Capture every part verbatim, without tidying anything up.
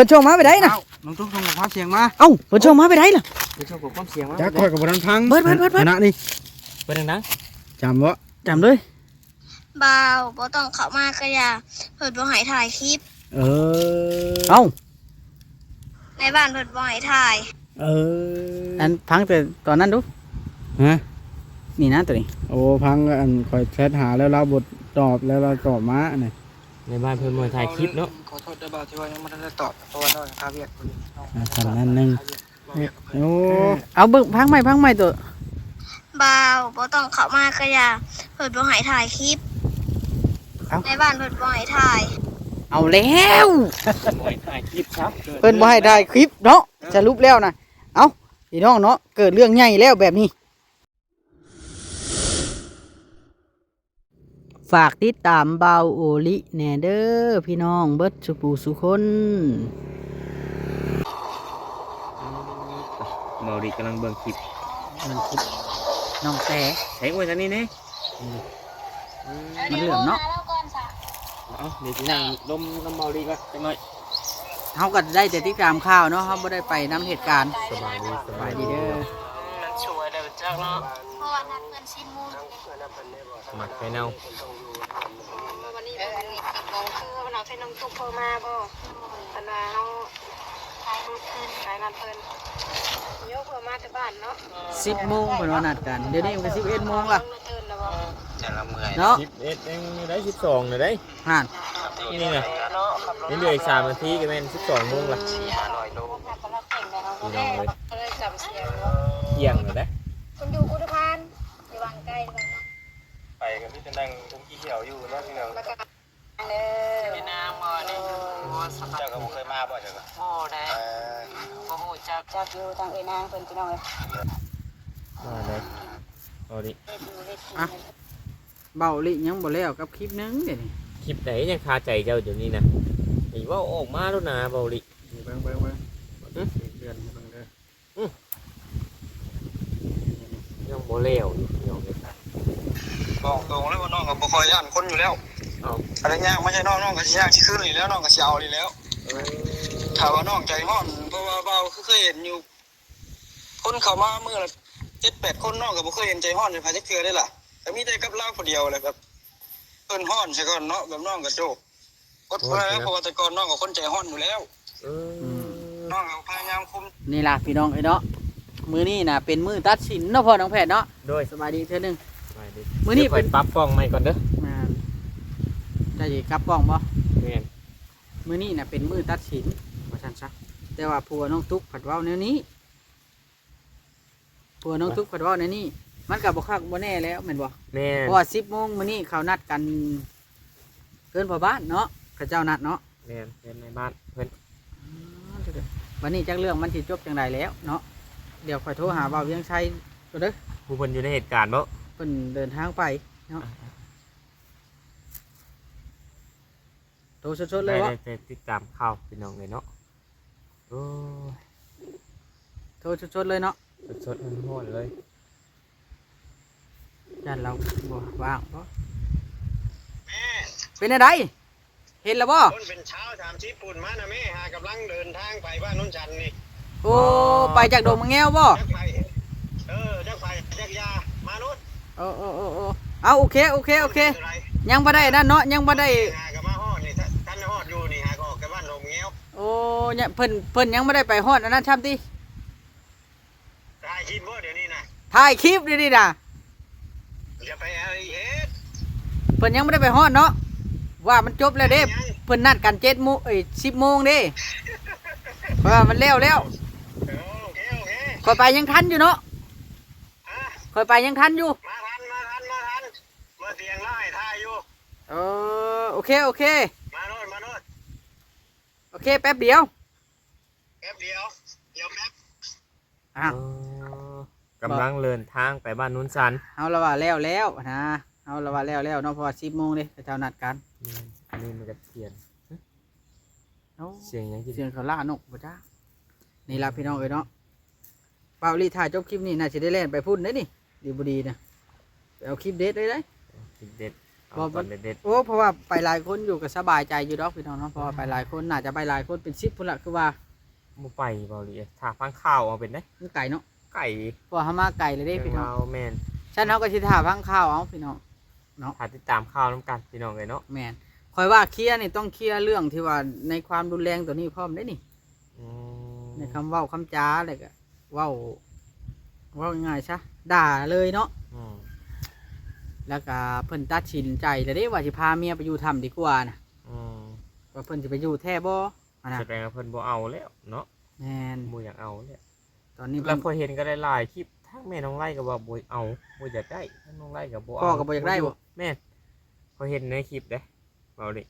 พิ่นส่งมาไปได้นะ เอ้า น้องตุ๊กส่งข้อความเสียงมา เอ้า เพิ่นส่งมาไปได้ล่ะ เพิ่นส่งข้อความเสียงมา จักข้อยก็บ่ทันฟัง เบิด เบิด เบิด เบิด ขณะนี้ เบิดดังๆ จำบ่ จำเลย บ่าว บ่ต้องเข้ามาก็อย่า เพิ่นบ่ให้ถ่ายคลิป เออ เอ้า ในบ้านเพิ่นบ่ให้ถ่าย เออ อันฟังแต่ตอนนั้นดู ฮะ นี่นะตัวนี้ โอ้ ฟังอันข้อยแชทหาแล้วลาวบ่ตอบ แล้วลาวตอบมาอันนี้ ในบ้านเพิ่นบ่ให้ถ่ายคลิปเนาะ ขอโทษเด้อบ่าวที่ว่ายังบ่ทันได้ตอบ เพราะว่าน้องคาเวียกอยู่ อ่า ขนาดนั้นหนึ่ง โอ้ เอาเบิ่ง ฟังใหม่ ฟังใหม่ตัว บ่าว บ่ต้องเข้ามาก็อย่า เพิ่นบ่ให้ถ่ายคลิป เอ้า ในบ้านเพิ่นบ่ให้ถ่าย เอาแล้ว บ่ให้ถ่ายคลิปครับ เพิ่นบ่ให้ถ่ายคลิปเนาะ สรุปแล้วนะ เอ้า พี่น้องเนาะ เกิดเรื่องใหญ่แล้วแบบนี้ ฝากติดตามบ่าวโอลิแหน่เด้อพี่น้องเบิดสุผู้สุคน บ่าวโอลิกำลังเบิ่งคลิป เบิ่งคลิปน้องแต่ ใช้อวยทางนี้แหน่ อืม มันเหลื่อมเนาะ เอ้า เดี๋ยวสินั่งลมน้ำบ่าวโอลิก่อนจักหน่อย เฮาก็ได้แต่ติดตามข่าวเนาะ เฮาบ่ได้ไปนำเหตุการณ์ สบายดี สบายดีเด้อ มันสวยเลยจักเนาะ เพราะว่านัดเพิ่นสิบโมง หมักไข่เน่า เออ วันนี้เพิ่นสิบโมง คือวันนั้นเพิ่นน้องตุ๊กโทรมาบ่ เพิ่นว่าเฮาขายนัดเพิ่น ขายนัดเพิ่น โยกเพิ่นมาแต่บ้านเนาะ สิบโมงเพิ่นว่านัดกัน เดี๋ยวนี้มันก็สิบเอ็ดโมงละ แต่ละเมื่อย เนาะ สิบเอ็ดยังได้ สิบสองเลยได้ นั่น นี่ไง นี่เหลืออีกสามนาทีก็แม่นสิบสองโมงละ สี่ห้าร้อยโล พี่น้องเอ้ย เที่ยงแล้วนะ คุณอยู่อุดรธานี อยู่วังไกลกันเนาะ ไปกันที่จะนั่งตรงที่เขียวอยู่เนาะพี่น้อง แล้วก็ เด้อ ไปนางบ่นี่ โอ้ สบาย เจ้าก็บ่เคยมาบ่เจ้าก็ บ่ได้ เออ บ่ฮู้จัก จักอยู่ทางเอ้ยนางเพิ่นพี่น้องเอ้ย มาเลย เอาดิ เฮ็ดอยู่เฮ็ดกิน อ่ะ เบาลิยังบ่แล้วกับคลิปหนึ่งเดี๋ยวนี้ คลิปไหนยังคาใจเจ้าเดี๋ยวนี้นะ ไอ้เว้าออกมาแล้วนะเบาลิ เบิ่ง เบิ่ง เบิ่ง หึ เดือนให้เบิ่งเด้อ อืม ยังบ่แล้วอยู่พี่น้องเอ้ย บอกตรงเลยว่าน้องก็บ่ค่อยย้านคนอยู่แล้ว เอ้า อันนั้นย่างไม่ใช่น้อง น้องก็สิย่างสิขึ้นนี่แล้ว น้องก็สิเอานี่แล้ว เออ ถามว่าน้องใจฮ้อน เพราะว่าเบาคือเคยเห็นอยู่ คนเข้ามามื้อละเจ็ดแปดคน น้องก็บ่เคยเห็นใจฮ้อนจักเทื่อเด้ล่ะ ก็มีแต่กับลาวผู้เดียวแหละครับ เพิ่นฮ้อนซะก่อนเนาะ แบบน้องก็โจก อดทนแล้ว โอ้ย เพราะว่าแต่ก่อนน้องก็คนใจฮ้อนอยู่แล้ว เออ อืม น้องก็พยายามคุม นี่ล่ะพี่น้องเอ้ยเนาะ มื้อนี้น่ะเป็นมื้อตัดสินเนาะพ่อน้องแพทย์เนาะ โดย สบายดีอีกเทื่อหนึ่ง สบายดี มื้อนี้ เดี๋ยวข้อย เป็น ปรับกล้องใหม่ก่อนเด้อ แม่น เจ้าสิกลับกล้องบ่ แม่น มื้อนี้น่ะเป็นมื้อตัดสิน ว่าซั่นซะ แต่ว่าผัวน้องตุ๊กผัดเว้าแนวนี้ ผัวน้องตุ๊กผัดเว้าแนวนี้ มันก็บ่คักบ่แน่แล้วแม่นบ่ แม่น เพราะว่าสิบโมงมื้อนี้เขานัดกันเฮือนพ่อบ้านเนาะ เขาเจ้านัดเนาะ แม่น เฮือนในบ้านเพิ่น อ๋อ วันนี้จักเรื่องมันสิจบจังใดแล้วเนาะ เดี๋ยวข้อยโทรหาบ่าวเวียงชัยก่อนเด้อ ผู้เพิ่นอยู่ในเหตุการณ์บ่ เพิ่นเดินทางไปเนาะ อ่ะ โทรสดๆเลยบ่ ได้ ได้ ได้ติดตามข่าวพี่น้องเลยเนาะ โอ้ย โทรสดๆเลยเนาะ สดๆร้อนๆเลย ย่านเราบ่ว่างบ่ แม่ เป็นอะไร เห็นแล้วบ่ คนเป็นชาวสามสิบปุ่นมานะแม่ หากำลังเดินทางไปบ้านโนนชันนี่ โอ้ ไปจากดงมะแง้วบ่ จักไป เออ จักไป จักยา มาโลด โอ้ โอ้ โอ้ โอ้ เอา โอเค โอเค โอเค เป็นอะไร ยังบ่ได้นั่นเนาะ ยังบ่ได้ หากะมาฮอดนี่ ท่าน ท่านฮอดอยู่นี่ หากะออกจากบ้านดงมะแง้ว โอ้ เนี่ย เพิ่น เพิ่นยังบ่ได้ไปฮอดอันนั้นซ้ำติ ถ่ายคลิปบ่เดี๋ยวนี้นะ ถ่ายคลิปเดี๋ยวนี้นะ อย่าไปเอาอีเฮ็ด เพิ่นยังบ่ได้ไปฮอดเนาะ ว่ามันจบแล้วเด้ ยัง เพิ่นนัดกันเจ็ดโมง เอ้ย สิบโมงเด้ เพราะว่ามันแล้วแล้ว เออ โอเค โอเค ข้อยไปยังทันอยู่เนาะ ฮะ ข้อยไปยังทันอยู่ มาทัน มาทัน มาทัน มาเตียงไล่ถ่ายอยู่ เออ โอเค โอเค มาโลด มาโลด โอเค แป๊บเดียว แป๊บเดียว เดี๋ยวแป๊บ อ้าว อ๋อ กำลังเดินทางไปบ้านโนนชัน เฮาละว่าแล้วแล้วนะ เฮาละว่าแล้วแล้วเนาะ เพราะว่าสิบโมงเด้ เขาเจ้านัดกัน แม่น อันนี้มันก็เสียง เอ้า เสียงหยัง เสียงเขาล่านกบ่จ้า นี่ล่ะพี่น้องเอ้ยเนาะ บ่าวลิถ่ายจบคลิปนี้น่าสิได้แล่นไปพุ่นเด้นี่ ดีบ่ดีนะ ไปเอาคลิปเด็ดเลยเด้ คลิปเด็ด เอาตอนเด็ดๆ โอ้ เพราะว่าไปหลายคนอยู่ก็สบายใจอยู่ดอกพี่น้องเนาะ เพราะว่าไปหลายคน น่าจะไปหลายคนเป็นสิบพุ้นละ คือว่า บ่ไป เบาหลี ถ้าฟังข่าวเอาเป็นได๋ มันไกลเนาะ ไกล เพราะว่าเฮามาไกลเลยเด้พี่น้อง เรื่องราว แม่น ซั่นเฮาก็สิท่าฟังข่าวเอาพี่น้องเนาะ ถ้าติดตามข่าวนำกันพี่น้องเอ้ยเนาะ แม่น ข้อยว่าเคลียร์นี่ต้องเคลียร์เรื่องที่ว่าในความรุนแรงตัวนี้พร้อมเด้นี่ อืม ในคำเว้าคำจา แล้วก็เว้า เว้าง่ายๆซะ ด่าเลยเนาะ อืม แล้วก็เพิ่นตัดสินใจแล้วเด้ว่าสิพาเมียไปอยู่ถ้ำดีกว่านะ อืม ว่าเพิ่นสิไปอยู่แท้บ่ หั้นนะ แสดงว่าเพิ่นบ่เอาแล้วเนาะ แม่น บ่อยากเอาแล้ว ตอนนี้ แล้ว เพิ่น ข้อยเห็นก็ได้หลายคลิป ทั้งแม่น้องไล่ก็ว่าบ่เอา บ่อยากได้ ทั้งน้องไล่ก็บ่เอา พ่อก็บ่อยากได้บ่ แม่น ข้อยเห็นในคลิปเด้ เบาหลี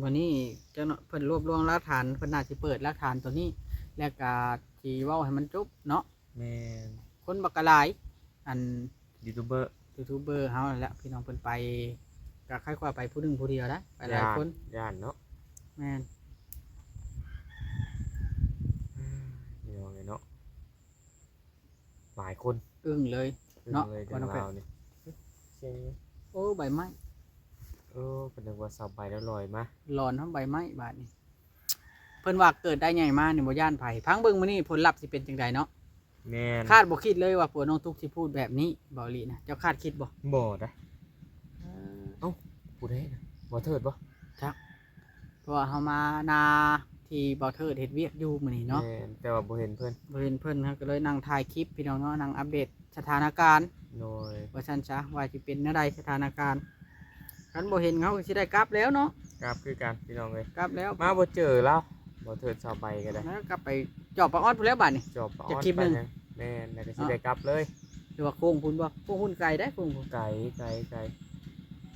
วันนี้เจ้าเนาะ เพิ่นรวบรวมหลักฐาน เพิ่นน่าสิเปิดหลักฐานตัวนี้ แล้วก็สิเว้าให้มันจบเนาะ แม่น คนบักกะหลาย อัน ยูทูบเบอร์ ยูทูบเบอร์เฮานั่นแหละ พี่น้องเพิ่นไป ก็ใครกว่าไปผู้หนึ่งผู้เดียวนะ ไปหลายคน ย่าน ย่านเนาะ แม่น พี่น้องเอ้ยเนาะ หลายคน อึ้งเลย อึ้ง เนาะ เลย เรื่องราวนี่ เสียง โอ้ ใบไม้ เออ ก็นึกว่าสาวใบแล้วลอยมา หลอนทั้งใบไม้บาดนี้ เพิ่นว่าเกิดได้ใหญ่มานี่บ่ย้านไผ ฟังเบิ่งมื้อนี้ผลลัพธ์สิเป็นจั่งใดเนาะ แม่น คาดบ่คิดเลยว่าผัวน้องตุ๊กสิพูดแบบนี้ เบาหลีนะ เจ้าคาดคิดบ่ บ่นะ เออ เอ้า ผู้ใดนะ บ่เทิดบ่ จัก เพราะว่าเฮามานาที่บ่เทิดเฮ็ดเวียกอยู่มื้อนี้เนาะ แม่น แต่ว่าบ่เห็นเพิ่น บ่เห็นเพิ่น เฮาก็เลยนั่งถ่ายคลิปพี่น้องเนาะ นั่งอัปเดตสถานการณ์ โดย ว่าซั่นซะ ว่าสิเป็นแนวใดสถานการณ์ คันบ่เห็นเฮาก็สิได้กลับแล้วเนาะ กลับคือกันพี่น้องเอ้ย กลับแล้ว มาบ่เจอลาว บ่เทิดสาวใบก็ได้ แล้วกลับไปจอบปลาออดพู้นแล้วบาดนี้ จอบปลาออด จักคลิปหนึ่ง ไปยัง แม่น แล้วก็สิได้กลับเลย หรือว่าโค้งพุ้นบ่ โค้งพุ้นไกลเด้ โค้งพุ้น ไกล ไกล ไกล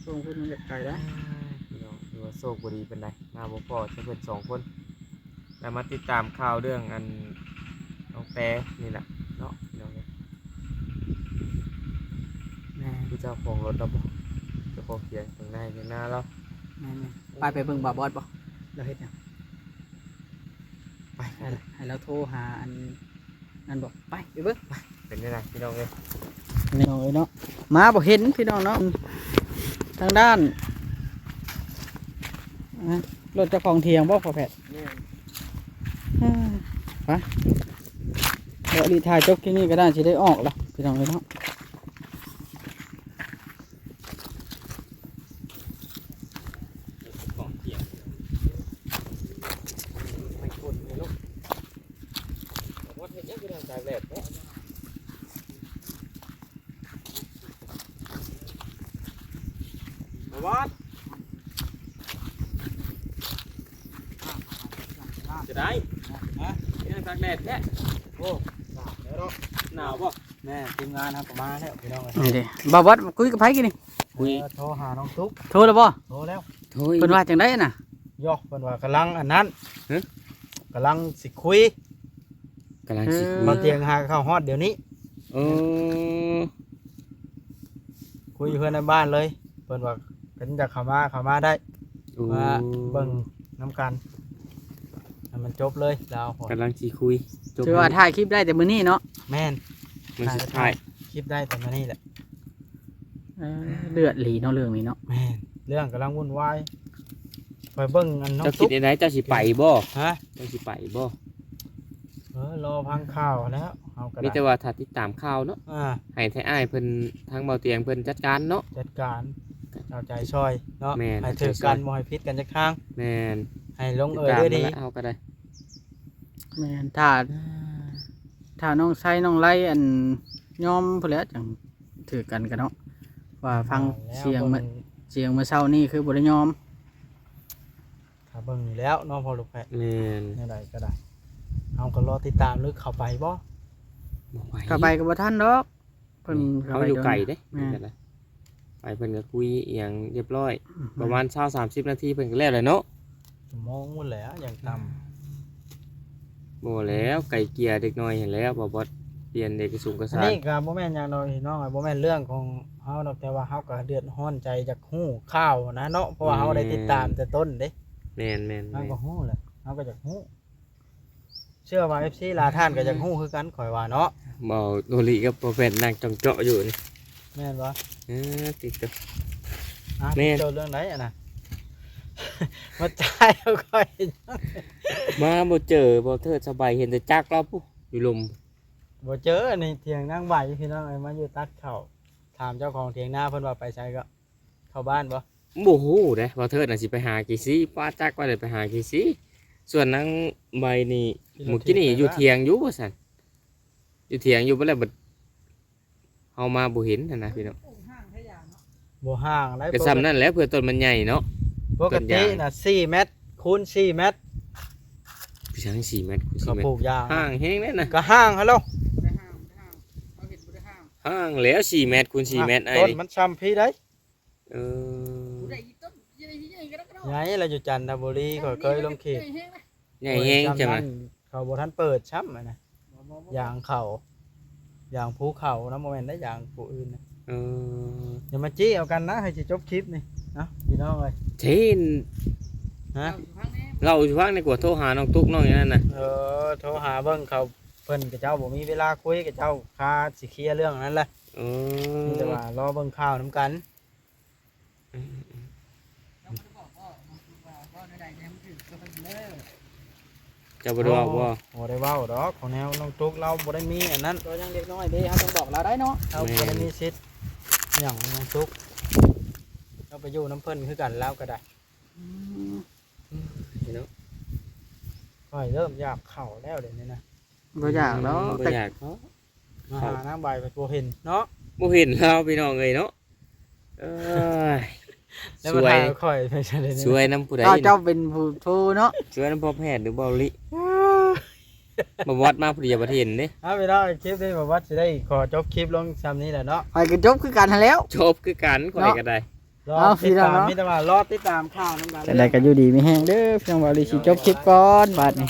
โค้งพุ้นมันก็ไกลเด้ พี่น้อง ถือว่าโชคบ่ดีปานใด มาบ่พ้อแต่เพิ่นสองคน แล้วมาติดตามข่าวเรื่องอันน้องแตนี่แหละเนาะพี่น้องเอ้ย แม่น คือเจ้าของรถเราบ่ เจ้าของเถียงเถียงนา เถียงนาเรา แม่นๆ ไป ไปเบิ่งบ่าวบอสบ่ เราเฮ็ดหยัง ไป ให้ ให้เราโทรหาอัน นั่นบ่ ไป ไปเบิ่ง เป็นจั่งใดพี่น้องเอ้ย พี่น้องเอ้ยเนาะ มาบ่เห็นพี่น้องเนาะ ทางด้าน อ่ะ รถเจ้าของเถียงบ่ พ่อแพทย์ แม่น อ่า ไป เดี๋ยวรีถ่ายจบคลิปนี้ก็ได้ สิได้ออกแล้ว พี่น้องเอ้ยเนาะ บ่าวบอส จะได้ ฮะ ยังตากแดดแท้ โอ้ หนาวแล้วเนาะ หนาวบ่ แม่ ทีมงานเฮาก็มาแล้วพี่น้องเอ้ย นี่เด้ บ่าวบอสคุยกับไผกินนี่ คุย เออ โทรหาน้องตุ๊ก โทรแล้วบ่ โทรแล้ว โทรอีก เพิ่นว่าจั่งใดน่ะ ยอก เพิ่นว่ากำลังอันนั้น ฮะ กำลังสิคุย กำลังสิคุย เออ บ่าวเตียงหาเข้าฮอดเดี๋ยวนี้ เออ คุยอยู่เฮือนในบ้านเลย เพิ่นว่าเพิ่นอยากเข้ามา เข้ามาได้ โอ้ มาเบิ่งนำกัน ให้มันจบเลย ลาว กำลังสิคุย จบ ถือว่าถ่ายคลิปได้แต่มื้อนี้เนาะ แม่น มื้อสุดท้าย ถ่ายคลิปได้แต่มื้อนี้แหละ เออ เดือดอีหลีเนาะเรื่องนี้เนาะ แม่น เรื่องกำลังวุ่นวาย ไปเบิ่งอันน้องตุ๊ก เจ้าคิดจั่งใด เจ้าสิไปบ่ ฮะ เจ้าสิไปบ่ เออ รอฟังข่าวแล้ว เฮาก็ได้ มีแต่ว่าถ้าติดตามข่าวเนาะ อ่า ให้ไทอ้ายเพิ่น ทางบ่าวเตียงเพิ่นจัดการเนาะ จัดการ เอาใจช่วยเนาะ แม่น ให้ถือกัน เอาใจช่วย บ่ให้ผิดกันจักทาง แม่น ให้ลงเอยด้วยดี ติดตามมาแล้ว เฮาก็ได้ แม่น ถ้า ถ้าน้องไซน้องไลอันยอมพู้นแหล้วจั่งถือกันกันเนาะ ว่าฟัง เอาแล้ว เสียงมื้อ เบิ่ง เสียงมื้อเช้านี่คือบ่ได้ยอม ถ้าเบิ่งอยู่แล้วเนาะ พ่อลูกแพทย์ แม่น แนวใดก็ได้ เฮาก็รอติดตาม หรือเข้าไปบ่ บ่ไป เข้าไปก็บ่ทันดอก เพิ่น แม่น เข้าไป เฮาอยู่ไกลเด้ โดน แม่น ไปเพิ่นก็คุยอีหยังเรียบร้อย อืม ประมาณซาวสามสิบนาทีเพิ่นก็แล้วแหละเนาะ ชั่วโมงพู้นแหละอย่างต่ำ บ่แล้ว ไกล่เกลี่ยเด็กน้อยหั้นแหล้ว บ่าวบอส เปลี่ยนเอกสงค์เอกสาร อันนี้ก็บ่แม่นหยังดอกพี่น้อง บ่แม่นเรื่องของเฮาดอก แต่ว่าเฮาก็เดือดร้อนใจอยากฮู้ข่าวนะเนาะ เพราะว่าเฮาได้ติดตามแต่ต้นเด้ แม่น แม่น แม่น เฮาก็ฮู้แหละ เฮาก็อยากฮู้ เชื่อว่า เอฟซี หลายท่านก็อยากฮู้คือกัน ข้อยว่าเนาะ บ่าวโนริกับบ่าวแพทย์นั่งจ้องเจาะอยู่นี่ แม่นบ่ เออ ติดตัว แม่น เจ้าเรื่องไหนอะนะ มาจ่ายเอาค่อย มาบ่เจอบ่เทิดสบาย เห็นแต่จักรลาวพุ้นอยู่ลม บ่เจอ อันนี้เถียงนางใบพี่น้องเอ้ย มาอยู่ตัดข้าว ถามเจ้าของเถียงนาเพิ่นว่าไปไสก็ เข้าบ้านบ่ บ่ฮู้เด้ บ่เทิดน่ะสิไปหาขี้ซี้ ปะจักรไว้เลยไปหาขี้ซี้ ส่วนนางใบนี่ เมื่อกี้นี่อยู่เถียงอยู่ว่าซั่น อยู่เถียงอยู่บ่แล้วบัด เฮามาบ่เห็นหั้นนะพี่น้อง บ่ห่างได้ ก็ส่ำนั่นแหละ เพื่อต้นมันใหญ่เนาะ ปกติน่ะ สี่เมตร คูณ สี่เมตร ไปทาง สี่เมตร คูณ เขา สี่เมตร ปลูกยาง ห่างแฮงเลยนะ ก็ห่างหั่นแหล้ว ห่างแล้ว สี่เมตร คูณ สี่เมตร ไอ้ ต้น นี่ มันส่ำพี้ได้ เออ ใหญ่ เราอยู่จันทบุรี ข้อยเคยลงคลิป ใหญ่แฮงใช่ไหม โอ้ย จำนั่น เขาบ่ทันเปิดซ้ำอะนะ ยางเขา ยางภูเขานะ บ่แม่นได้ยางผู้อื่นนะ เออ อย่ามาจี้เอากันนะ ให้สิจบคลิปนี่ เนาะ พี่น้องเอ้ย เช่น ฮะ เราอยู่ฟังในกว่าโทรหาน้องตุ๊กน้องอย่างนั้นนะ เออ โทรหาเบิ่งเขา เพิ่นกับเจ้าบ่มีเวลาคุย กับเจ้าคาสิเคลียร์เรื่องนั้นแหละ เออ มีแต่ว่ารอเบิ่งข่าวนำกัน เจ้าบ่ได้เว้าบ่ บ่ได้เว้าดอก ของแนวน้องตุ๊กเราบ่ได้มีอันนั้น ตัวยังเด็กน้อยเด้ เฮาต้องบอกลาวได้เนาะ เฮา แม่น บ่ได้มีสิทธิ์หยังน้องตุ๊ก เราไปอยู่นำเพิ่นคือกัน ลาวก็ได้ อืม เนาะ ข้อยเริ่มอยากเข้าแล้วเดี๋ยวนี้นะ บ่อยากดอก บ่อยากเนาะ มาหานางใบไปบ่เห็นเนาะ บ่เห็นลาวพี่น้องเอ้ยเนาะ เอ้ย แล้วมา สวย ถ่ายข่อยไปซะเลยนี่ สวยนำผู้ใด อ้าว เจ้าเป็นผู้โทรเนาะ สวยนำพ่อแพทย์หรือเบาหลี บ่วัดมาผู้เดียวบ่เห็นเด้ เอาไปแล้วคลิปนี้บ่วัดสิได้ขอจบคลิปลงซ้ำนี้แหละเนาะ ข้อยก็จบคือกันหั้นแหล้ว จบคือกัน ข้อยก็ได้ รอ เอา ติดตาม พี่น้องเนาะ มีแต่ว่ารอติดตามข่าวนำกัน จั่งใดก็อยู่ดีมีแฮงเด้อพี่น้อง เบาหลีสิจบคลิปก่อนบัดนี้